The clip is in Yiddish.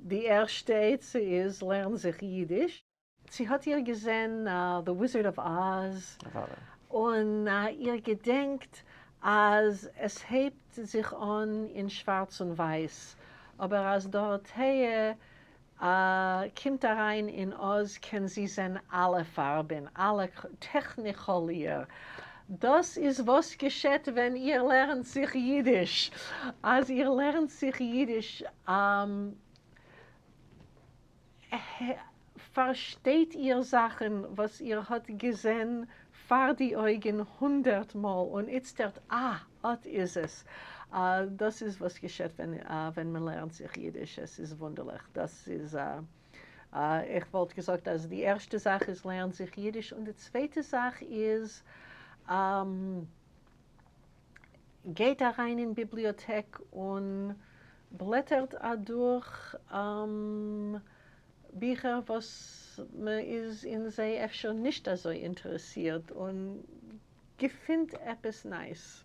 די ערשטע עצה איז, לערן זיך אידיש. צי האט איר געזען The Wizard of Oz? און איר געדענקט אז עס הייבט זיך אן אין שווארץ און ווייס, אבער אז דאראטעע קומט אריין אין Oz קען זי זען אלע פארבען, אלע Technicolor. דאס איז וואס געשעט ווען איר לערנט זיך אידיש. אז איר לערנט זיך אידיש פארשטייט איר זאכן וואס איר האט געזען פאר די אויגן 100 מאל און איצטערט, אה, אט איז עס. דאס איז וואס געשעט ווען מען לערנט זיך אידיש. עס איז וואונדערליך. דאס איז, איך וואלט געזאגט אז די ערשטע זאך איז לערנט זיך אידיש און די צווייטע זאך איז גייט אריין אין ביבליאטעק און בלעטערט אדורך ביכער וואס מען איז אין זיי אפשר נישט אזוי אינטערעסירט און געפינט עפעס נייס.